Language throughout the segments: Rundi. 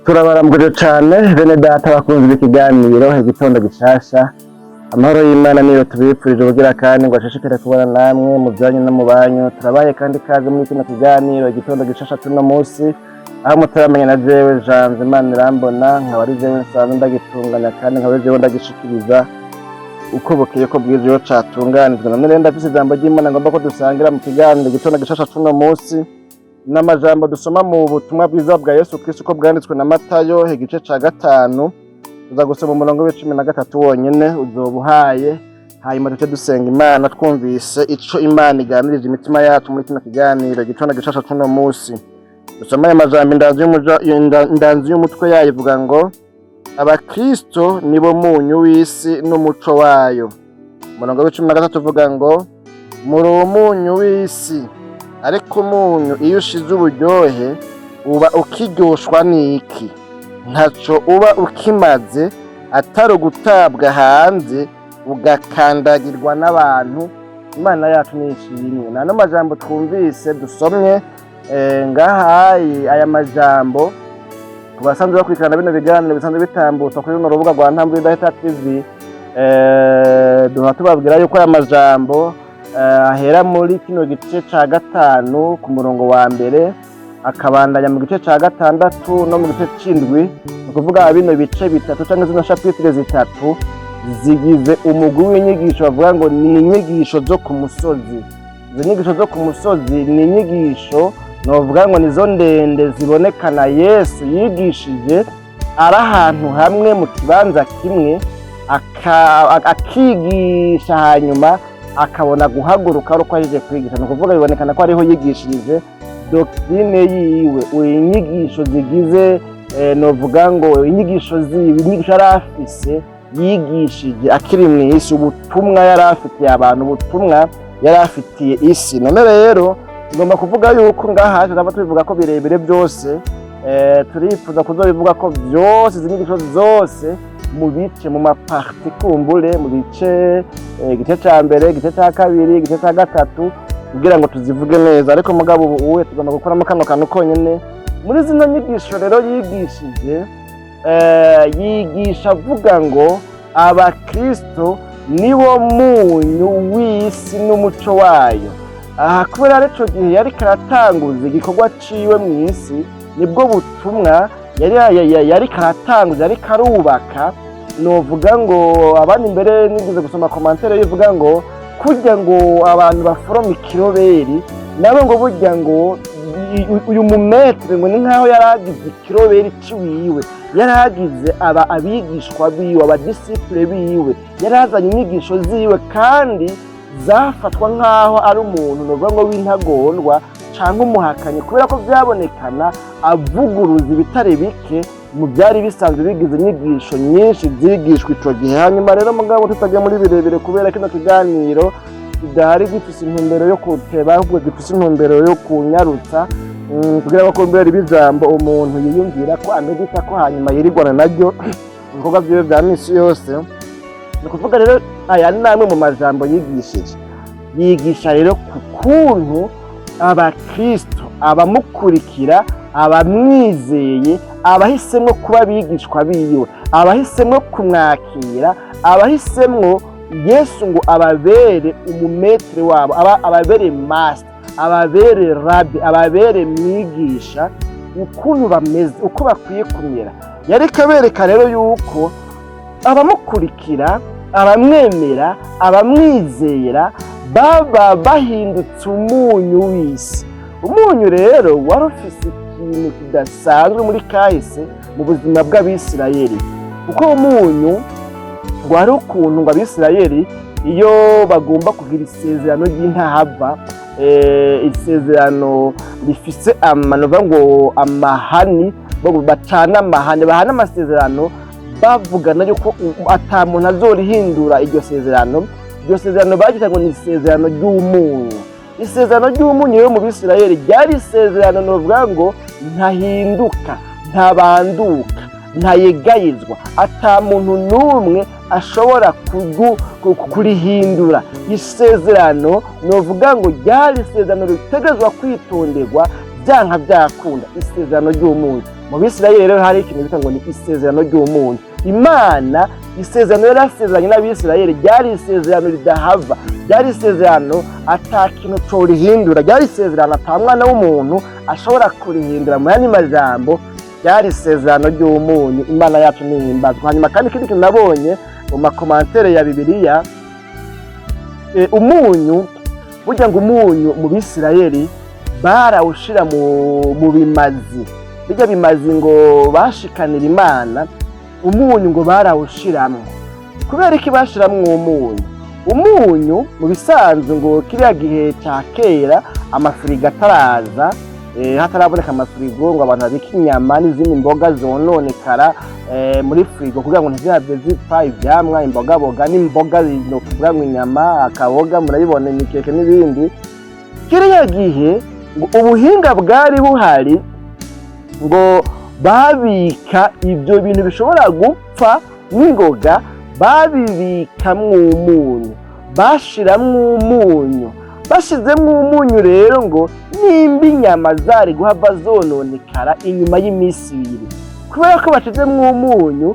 Turabaramukije cane bene data bakunzi b'ikiganiro Igitondo Gishasha. Amahoro y'Imana niyo tubipfurije ubugira kandi ngo ashishikare kubana namwe mu byanyu no mu banyu. Turabaye kandi kaze muri kino kiganiro Igitondo Gishasha tuno munsi, aho mutaramenya na jewe Janze Imana irambona, nkaba ari jewe nsanzwe ndagitunganya kandi nkaba ari jewe ndagishikiriza uko bukeye ko bwije iyo catunganijwe. None rero ndafise ijambo ry'Imana ngomba ko dusangira mu kiganiro Igitondo Gishasha cuno munsi, n'amajambo dusoma mu butumwa bwiza bwa Yesu Kristo uko bwanditswe na Matayo, igice ca 5. Tuza gusoma umurongo wa 13 wonyene uzoba uhaye, hanyuma duce dusenga Imana twumvise ico Imana iganirije imitima yacu muri kino kiganiro Igitondo Gishasha cuno munsi. Dusoma aya majambo, indanzi y'umutwe yayo ivuga ngo: "Abakristo nibo munyu w'isi n'umuco wayo." Umurongo wa 13 uvuga ngo: "Muri umunyu w'isi, ariko umunyu iyo ushize uburyohe uba ukiryoshwa n'iki? Ntaco uba ukimaze atari ugutabwa hanze ugakandagirwa n'abantu." Imana yacu nishimwe. Nano majambo twumvise dusomye ngahayi, aya majambo ku basanzwe bakurikirana bino biganiro bisanzwe bitambutswa kuri runo rubuga rwa Ntambwe Idahita TV, duha tubabwira yuko aya majambo ahera muri kino gice ca 5 ku murongo wa 1, akabandanya mu gice ca 6 no mu gice c'indwi. Ni ukuvuga bino bice bitatu canke zino chapitres zitatu zigize umugwi w'inyigisho bavuga ngo ni inyigisho zo ku musozi. Izo nyigisho zo ku musozi ni inyigisho novuga ngo nizo ndende zibonekana Yesu yigishije ari ahantu hamwe mu kibanza kimwe, akigisha, hanyuma akabona guhaguruka ari uko ahejeje kwigisha. Ni ukuvuga bibonekana ko ariho yigishirije doctrine yiwe, inyigisho zigize novuga ngo inyigisho ziwe, inyigisho yari afise yigishije akiri mw'isi, ubutumwa yari afitiye abantu, ubutumwa yari afitiye isi. None rero ngomba kuvuga yuko ngaha turaba tubivuga ko birebire byose, turifuza kuzobivuga ko byose, izi nyigisho zose mu bice, mu ma parties, kumbure mu bice, igice ca mbere, igice ca kabiri, igice ca gatatu, kugira ngo tuzivuge neza. Ariko mugabo ubu uwe tugomba gukuramo kano kantu konyene muri zino nyigisho. Rero yigishije, yigisha avuga ngo abakristo nibo munyu w'isi n'umuco wayo. Aha kubera ari ico gihe yariko aratanguza igikorwa ciwe mw'isi, nibwo butumwa yariko aratanguza, yariko arubaka. Novuga ngo abandi mbere nigeze gusoma commentaire ivuga ngo kurya ngo abantu baforoma ikiroberi nabo ngo burya ngo uyu mu maître ngo ni nkaho yari agize ikiroberi ciwiwe, yari agize aba abigishwa biwe, aba disciples biwe, yari azanye inyigisho ziwe kandi zafatwa nkaho ari umuntu novuga ngo w'intagondwa canke umuhakanyi, kubera ko vyabonekana avuguruza ibitare bike mu byari bisanzwe bigize inyigisho nyinshi zigishwa ico gihe. Hanyuma rero mugabo tutagiye muri birebire, kubera kino kiganiro kidahari gifise intumbero yo kuteba, ahubwo gifise intumbero yo kunyarutsa, kugira ngo kumbere ribe ijambo umuntu yiyumvira ko amedita ko hanyuma yirigwana naryo ibikorwa vyiwe vya misi yose. Ni ukuvuga rero aya ni amwe mu majambo yigishije. Yigisha rero ku kuntu abakristo, abamukurikira, abamwizeye, abahisemwo kuba abigishwa biwe, abahisemwo kumwakira, abahisemwo Yesu ngo ababere umu maître wabo, ababere master, ababere rabbi, ababere mwigisha, ukuntu bameze, uko bakwiye kumera. Yariko abereka rero yuko abamukurikira, abamwemera, abamwizera baba bahindutse umunyu w'isi. Umunyu rero wari ufise ikintu kidasanzwe muri kahise mu buzima bw'Abisirayeli, kuko umunyu ngo hari ukuntu ngo Abisirayeli iyo bagomba kugira isezerano ry'intahava, isezerano rifise amanovuga ngo amahani, bacana amahani, bahana amasezerano, bavugana yuko ata muntu azorihindura iryo sezerano. Iryo sezerano bagira ngo ni isezerano ry'umunyu. Isezerano ry'umunyu rero mu Bisirayeli ryari isezerano novuga ngo ntahinduka, ntabanduka, ntayegayizwa, ata muntu n'umwe ashobora kurihindura. Isezerano novuga ngo ryari isezerano ritegerezwa kwitonderwa. Byanka byakunda, isezerano ry'umunyu mu Bisirayeli rero, hari ikintu bita ngo ni isezerano ry'umunyu. Imana isezerano yari asezeranye n'Abisirayeli ryari isezerano ridahava, ryari isezerano ata kintu corihindura, ryari isezerano ata mwana w'umuntu ashobora kurihindura. Mu yandi majambo, ryari isezerano ry'umunyu. Imana yacu nihimbazwa. Hanyuma kandi ikindi kintu nabonye mu ma commentaires ya Bibiliya, umunyu burya ngo umunyu mu Bisirayeli barawushira mu bimazi, bijya bimazi ngo bashikanira Imana, umunyu ngo barawushiramwo. Kubera iki bashiramwo umunyu? Umunyu mu bisanzwe ngo kiriya gihe cya kera, amafirigo ataraza, hataraboneka amafirigo ngo abantu babike inyama n'izindi mboga zononekara muri firigo kugira ngo ntizihave zipfa, ivyamwa, imbogaboga n'imboga, no kuvuga ngo inyama, akaboga, murabibona, imikeke n'ibindi. Kiriya gihe ngo ubuhinga bwari buhari ngo babika ibyo bintu bishobora gupfa n'ingoga, babibikamwo umunyu, bashiramwo umunyu. Bashizemwo umunyu rero, ngo nimba inyama zari guhava zononekara inyuma y'iminsi 2, kubera ko bashizemwo umunyu,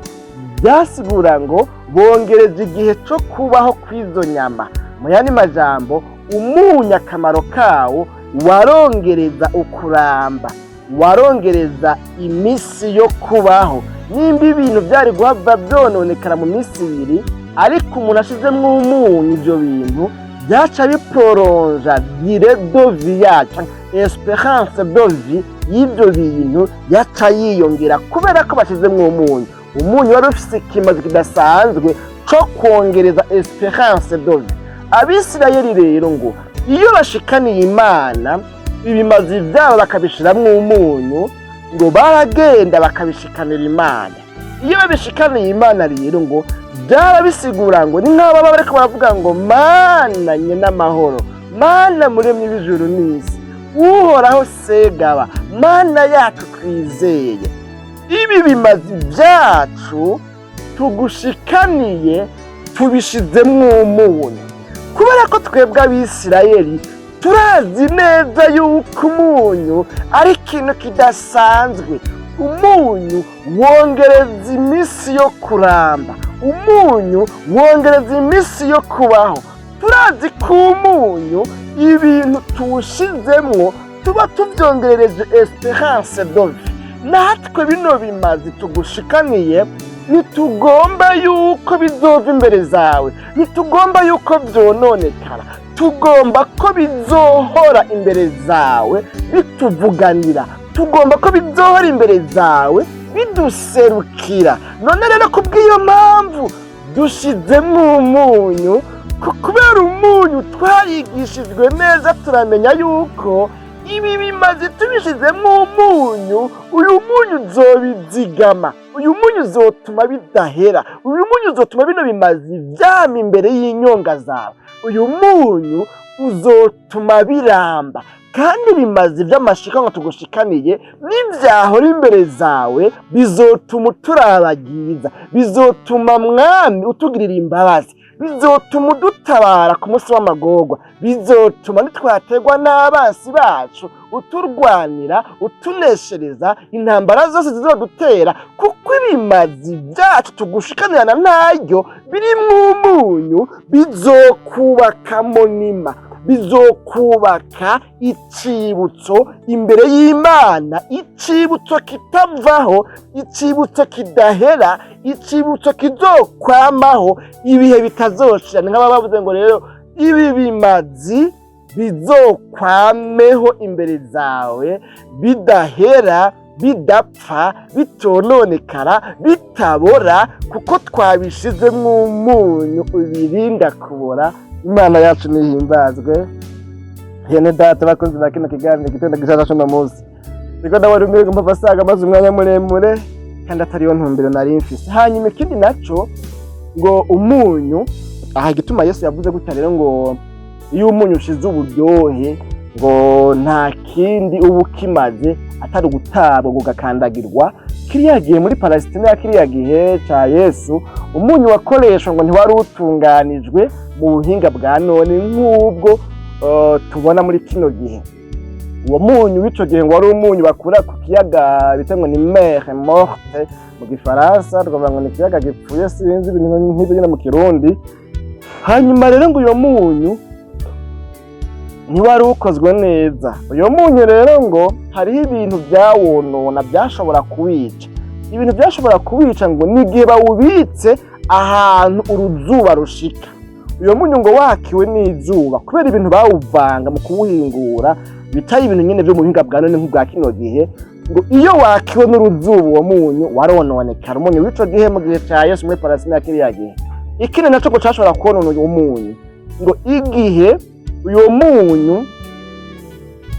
byasigura ngo bongereje igihe cyo kubaho kw'izo nyama. Mu yandi majambo, umunyu akamaro kawo warongereza ukuramba, warongereza iminsi yo kubaho. Nimba ibintu byari guhava byononekara mu minsi 2, ariko umuntu ashizemwo umunyu, ibyo bintu byaca bi prolonger durée de vie yacu, espérance de vie y'ibyo bintu yaca yiyongera kubera ko bashizemwo umunyu. Umunyu wari ufise ikimazi kidasanzwe co kongereza espérance de vie. Abisirayeli rero ngo iyo bashikaniye Imana ibimazi byabo bakabishiramwo umunyu, ngo baragenda bakabishikanira Imana. Iyo babishikaniye Imana rero, ngo byaba bisigura ngo ni nk'abo baba bariko baravuga ngo: "Mana nye n'amahoro, Mana muremye w'ijuru n'isi, Uhoraho segaba, Mana yacu twizeye, ibi bimazi byacu tugushikaniye tubishizemwo umunyu, kubera ko twebwe Abisirayeli turazi neza yuko umunyu ari ikintu kidasanzwe. Umunyu wongereza iminsi yo kuramba, umunyu wongereza iminsi yo kubaho. Turazi ko umunyu ibintu tuwushizemwo tuba tuvyongerereje espérance de vie. Natwe bino bimazi tugushikaniye, ntitugomba yuko bizova imbere zawe, ntitugomba yuko vyononekara, tugomba ko bizohora imbere zawe bituvuganira, tugomba ko bizohora imbere zawe biduserukira. None rero kubw'iyo mpamvu dushizemwo umunyu, kubera umunyu twarigishijwe neza, turamenya yuko ibi bimaze tubishizemwo umunyu, uyu munyu uzobizigama, uyu munyu uzotuma bidahera, uyu munyu uzotuma bino bimazi vyama imbere y'inyonga zawe, uyu munyu uzotuma biramba, kandi bimazi vy'amashikanwa tugushikaniye nivyahora imbere zawe bizotuma uturabagiza, bizotuma Mwami utugirira imbabazi, bizotuma udutabara ku munsi w'amagorwa, bizotuma nitwaterwa n'abansi bacu uturwanira, utuneshereza intambara zose zizodutera, kuko ibimazi byacu tugushikanirana ntaryo birimwo umunyu bizokubaka monument, bizokubaka icibutso imbere y'Imana, icibutso kitavaho, icibutso kidahera, icibutso kizokwamaho ibihe bitazoshira." Ni nk'ababa bavuze ngo rero ibi bimazi bizokwameho imbere zawe bidahera, bidapfa, bitononekara, bitabora, kuko twabishizemwo umunyu ubirinda kubora. Imana yacu nihimbazwe. Hene data, bakunzi ba kino kiganiro Igitondo Gishasha c'uno munsi, niko ndabona umigo mpava asaga maze umwanya muremure kandi atariyo ntumbero nari mfise. Hanyuma ikindi naco ngo umunyu aha, igituma Yesu yavuze gutya rero ngo iyo umunyu ushize uburyohe, ngo nta kindi uba ukimaze atari ugutabwa ugakandagirwa. Kiriya gihe muri Palesitina ya kiriya gihe ca Yesu, umunyu wakoreshwa ngo ntiwari utunganijwe mu buhinga bwa none nk'ubwo tubona muri kino gihe. Uwo munyu w'ico gihe ngo wari umunyu bakura ku kiyaga bita ngo ni Mer Morte mu Gifaransa, tukavuga ngo ni ikiyaga gipfuye, sinzi ibintu nk'ivyo nyene mu Kirundi. Hanyuma rero ngo uyo munyu ntiwari ukozwe neza. Uyo munyu rero ngo hariho ibintu byawonona, byashobora kuwica. Ibintu byashobora kuwica ngo ni igihe bawubitse ahantu uruzuba rushika. Uyo munyu ngo wakiwe n'izuba, kubera ibintu bawuvanga mu kuwuhingura bitari ibintu nyene vyo mu buhinga bwa none nk'ubwa kino gihe, ngo iyo wakiwe n'uruzuba uwo munyu warononekara, umunyu w'ico gihe mu gihe ca Yesu muri Palestina ya kiriya gihe. Ikindi naco ngo cashobora konona uwo munyu, ngo igihe uyo munyu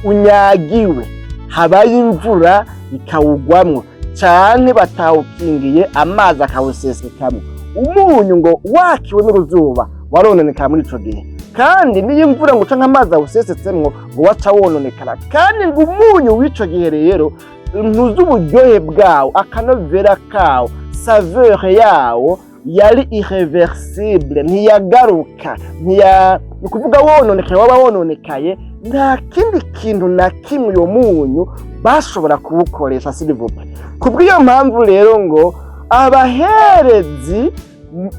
unyagiwe, habaye imvura ikawugwamwo, canke batawukingiye, amazi akawusesekamwo, umunyu ngo wakiwe n'uruzuba warononekara muri ico gihe. Kandi niyo imvura ngo canke amazi awusesetsemwo, ngo waca wononekara. Kandi ngo umunyu w'ico gihe rero ntuzi uburyohe bwawo, akanovera kawo, saveur yawo yari irréversible, ntiyagaruka, ntiya ni ukuvuga wononekaye waba wononekaye, nta kindi kintu na kimwe uyo munyu bashobora kuwukoresha, s'il vous plaît. Kubw'iyo mpamvu rero ngo abaherezi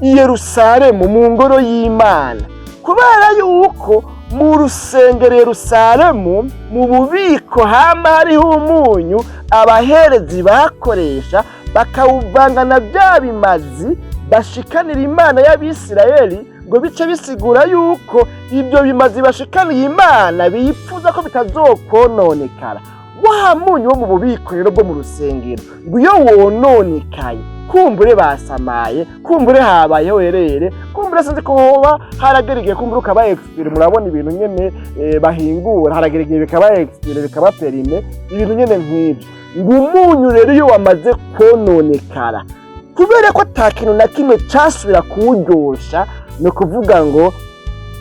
i Yerusalemu mu ngoro y'Imana, kubera yuko mu rusengero Yerusalemu mu bubiko hama hariho umunyu abaherezi bakoresha, bakawuvanga na bya bimazi bashikanira Imana y'Abisirayeli, ngo bice bisigura yuko ibyo bimazi bashikaniye Imana biyipfuza ko bitazokononekara. Wa munyu wo mu bubiko rero bwo mu rusengero, ngo iyo wononekaye, kumbure basamaye, kumbure habayeho erere, kumbure sinzi ko hoba haragera igihe kumbure ukaba expiré. Murabona ibintu nyene bahingura, haragera igihe bikaba expiré, bikaba périmé, ibintu nyene nk'ivyo. Ngo umunyu rero iyo wamaze kononekara, kubera ko ata kintu na kimwe casubira kuwuryosha, ni ukuvuga ngo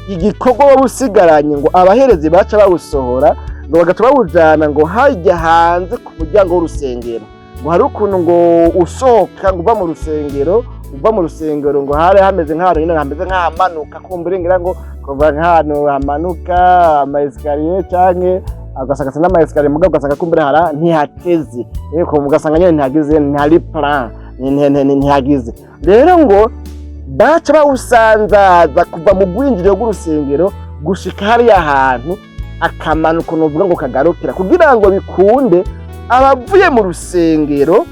igikorwa waba usigaranye, ngo abaherezi baca bawusohora, ngo bagaca bawujana ngo hajya hanze ku muryango w'urusengero. Ngo hari ukuntu ngo usohoka, ngo uva mu rusengero, ngo hari hameze nk'ahantu nyine hameze nk'ahamanuka, kumbura ngira ngo kuva nk'ahantu hamanuka ama escaliers, canke ugasanga n'ama escaliers mugabo ugasanga kumbura hara ntihateze, yego, ugasanga nyine ntihagize, ntihari plan, ntihagize. Rero ngo baca bawusanzaza kuva mu rwinjiriro rw'urusengero gushika hariya hantu akamanuko novuga ngo kagarukira, kugira ngo bikunde abavuye mu rusengero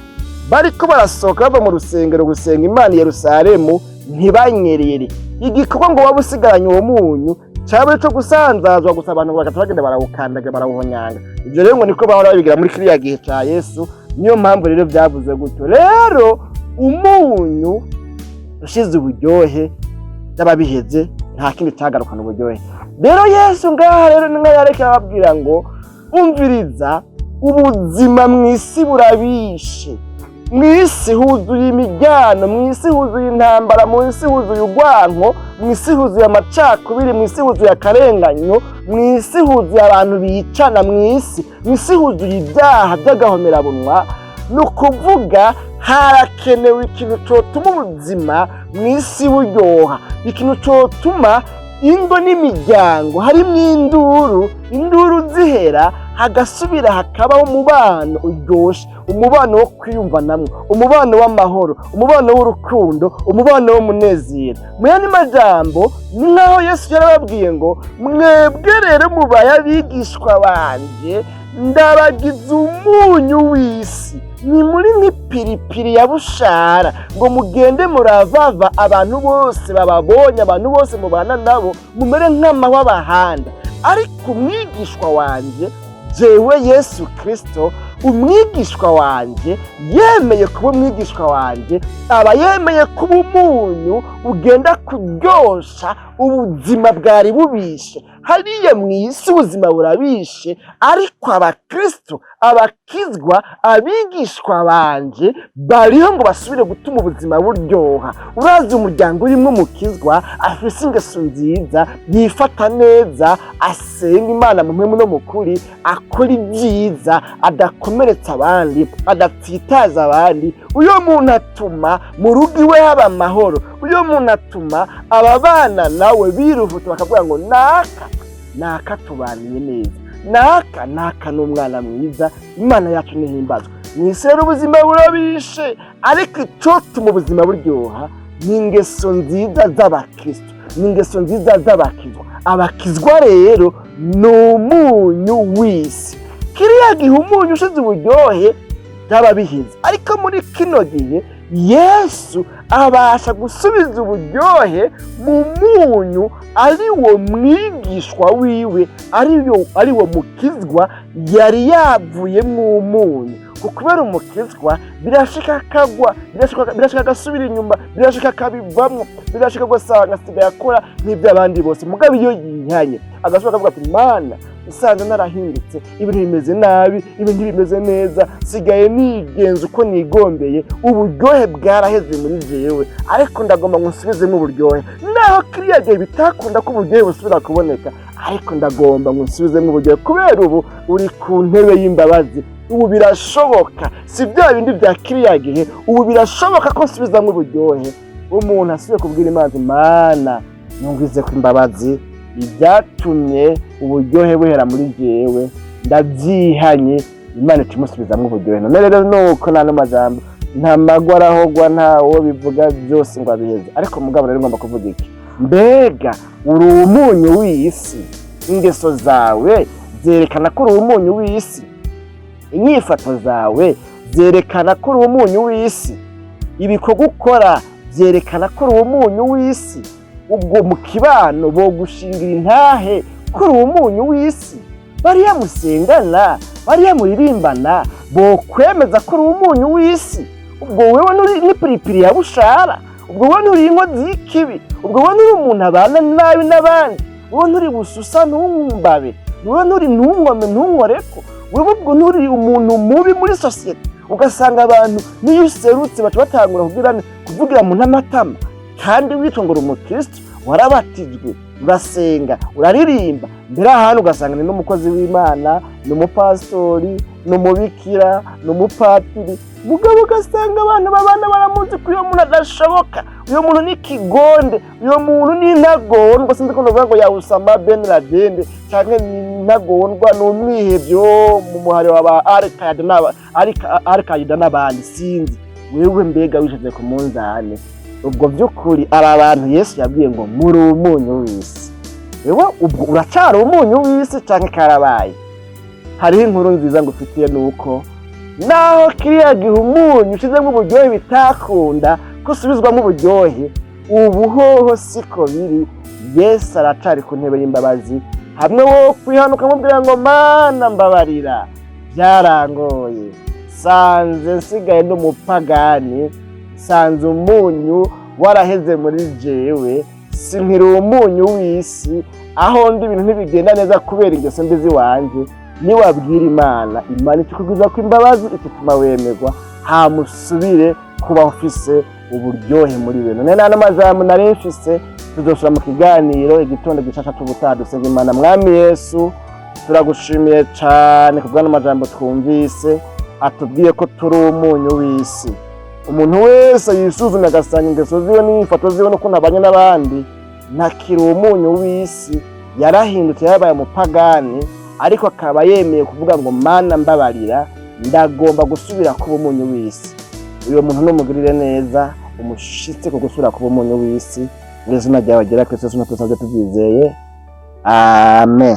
bariko barasohoka bava mu rusengero gusenga Imana i Yerusalemu ntibanyerere. Igikorwa ngo waba usigaranye uwo munyu caba ico gusanzazwa gusa, abantu bagaca bagenda barawukandagira, barawuhonyanga. Ivyo rero ngo niko bahora babigira muri kiriya gihe ca Yesu. Niyo mpamvu rero vyavuze gutyo. Rero umunyu ushize uburyohe byaba biheze, nta kindi cyagarukana uburyohe. Rero Yesu ngaha rero ni nka yareka ababwira ngo umviriza, ubuzima mu isi burabishe, mu isi huzuye imijyano, mu isi huzuye intambara, mu isi huzuye urwanko, mu isi huzuye amacakubiri, mu isi huzuye akarenganyo, mu isi huzuye abantu bicana, mu isi huzuye ibyaha by'agahomerabunwa. Ni ukuvuga harakenewe ikintu cotuma ubuzima mu isi buryoha, ikintu cotuma ingo n'imiryango harimo induru, induru zihera, hagasubira hakabaho umubano uryoshe, umubano wo kwiyumvanamwo, umubano w'amahoro, umubano w'urukundo, umubano w'umunezero. Mu yandi majambo, ni nk'aho Yesu yarababwiye ngo mwebwe rero mubaye abigishwa banje, ndabagize umunyu w'isi, ni muri nk'ipiripiri ya bushara, ngo mugende muravava, abantu bose bababonye, abantu bose mubana nabo, mumere nk'amahwa bahanda. Ariko umwigishwa wanje, jewe Yesu Kristo, umwigishwa wanje yemeye kuba umwigishwa wanje, aba yemeye kuba umunyu ugenda kuryosha ubuzima bwari bubishe hariya mu isi. Ubuzima burabishe, ariko abakristo, abakizwa, abigishwa banje bariho ngo basubire gutuma ubuzima buryoha. Urazi umuryango urimo umukizwa afise ingeso nziza, yifata neza, asenga Imana mu mpwemu no mu kuri, akora ibyiza, adakomeretsa abandi, adatsitaza abandi, uyo muntu atuma mu rugo iwe haba amahoro. Uyo muntu atuma ababana nawe biruhuta, bakavuga ngo naka naka tubaniye neza. Naka naka ni umwana mwiza, Imana yacu ntihimbazwa. Mw'isi rero ubuzima burabishe, ariko icotuma ubuzima buryoha ni ingeso nziza z'abakristo, ni ingeso nziza z'abakizwa. Abakizwa rero ni umunyu w'isi. Kiriya gihe umunyu ushize uburyohe byaba bihize, ariko muri kino gihe Yesu abasha gusubiza uburyohe mu munyu, ari wo mwigishwa wiwe, ari wo mukizwa yari yavuyemo umunyu. Kubera umukizwa birashika akagwa, birashika agasubira inyuma, birashika akabivamwo, birashika ugasanga asigaye akora nk'iby'abandi bose. Mugabo iyo yihanye agasubira akavuga ati: "Mana, usanze narahindutse, ibintu bimeze nabi, ibintu bimeze neza, sigaye nigenza uko nigombeye, uburyohe bwaraheze muri jewe, ariko ndagomba ngo nsubizemo uburyohe. Naho kiriya gihe bitakunda ko uburyohe busubira kuboneka, ariko ndagomba ngo nsubizemo uburyohe, kubera ubu uri ku ntebe y'imbabazi. Ubu birashoboka, si bya bindi bya kiriya gihe, ubu birashoboka ko nsubizamo uburyohe." Umuntu asubiye kubwira Imana: "Mana, nungwize ko imbabazi, ibyatumye uburyohe buhera muri jewe ndabyihanye," Imana ikimusubizamo uburyohe. None rero nuko nta n'amajambo, nta magwa arahogwa, ntawo bivuga byose ngo abiheze. Ariko mugabo rero ngomba kuvuga iki? Mbega uri umunyu w'isi? Ingeso zawe zerekana ko uri umunyu w'isi? Inyifato zawe zerekana ko uri umunyu w'isi? Ibikorwa ukora byerekana ko uri umunyu w'isi? Ubwo mu kibano bogushingira intahe ko uri umunyu w'isi? Bariya musengana, bariya muririmbana, bokwemeza ko uri umunyu w'isi? Ubwo wewe nturi n'ipiripiri ya bushara? Ubwo wewe nturi inkozi y'ikibi? Ubwo wewe nturi umuntu abana nabi n'abandi? Wewe nturi bususa ntumbabe? Wewe nturi ntunkome ntunkoreko? Wewe ubwo nturi umuntu mubi muri sosiyete, ugasanga abantu niyo userutse baca batangura kuvugira mu n'amatama, kandi witwa ngo uri umukristo, warabatijwe, urasenga, uraririmba, mbere ahantu ugasanga ni n'umukozi w'Imana, ni umupasitori, ni umubikira, ni umupatiri, mugabo ugasanga abantu babana baramuzi ko uyo muntu adashoboka, uyo muntu ni kigonde, uyo muntu ni intagondwa, sinzi ko novuga ngo ya Usama Ben Laden canke ni intagondwa, ni umwihevyo mu muhari wa ba Al Qaeda n'abandi, sinzi. Wewe mbega wishize ku munzane, ubwo by'ukuri aba bantu Yesu yabwiye ngo muri umunyu w'isi, wewe ubwo uracari umunyu w'isi canke karabaye? Hariho inkuru nziza ngufitiye, nuko naho kiriya gihe umunyu ushizemo uburyohe bitakunda ko usubizwamo uburyohe, ubu hoho siko biri. Yesu aracari ku ntebe y'imbabazi, hamwe wo kwihanuka mubwira ngo: "Mana, mbabarira, byarangoye, sanze nsigaye n'umupagani, sanze umunyu waraheze muri jewe, sinkiri umunyu w'isi, aho ndi ibintu ntibigenda neza kubera ingeso mbi ziwanje." Niwabwira Imana, Imana ikikugwiza ko imbabazi, ikituma wemerwa, hamusubire kuba ufise uburyohe muri we. None nta n'amajambo nari mfise, tuzosubira mu kiganiro igitondo gishasha c'ubutaha. Dusenga Imana. Mwami Yesu, turagushimiye cane kubwa n'amajambo twumvise atubwiye ko turi umunyu w'isi. Umuntu wese yisuzumye agasanga ingeso ziwe n'inyifato ziwe n'ukuntu abanye n'abandi ntakiri umunyu w'isi, yarahindutse, yabaye umupagani, ariko akaba yemeye kuvuga ngo: "Mana, mbabarira, ndagomba gusubira kuba umunyu w'isi," uyo muntu numugirire neza, umushitse ku gusubira kuba umunyu w'isi. Mu izina ryawe ryera Kristo Yesu tusanzwe tubyizeye, amen.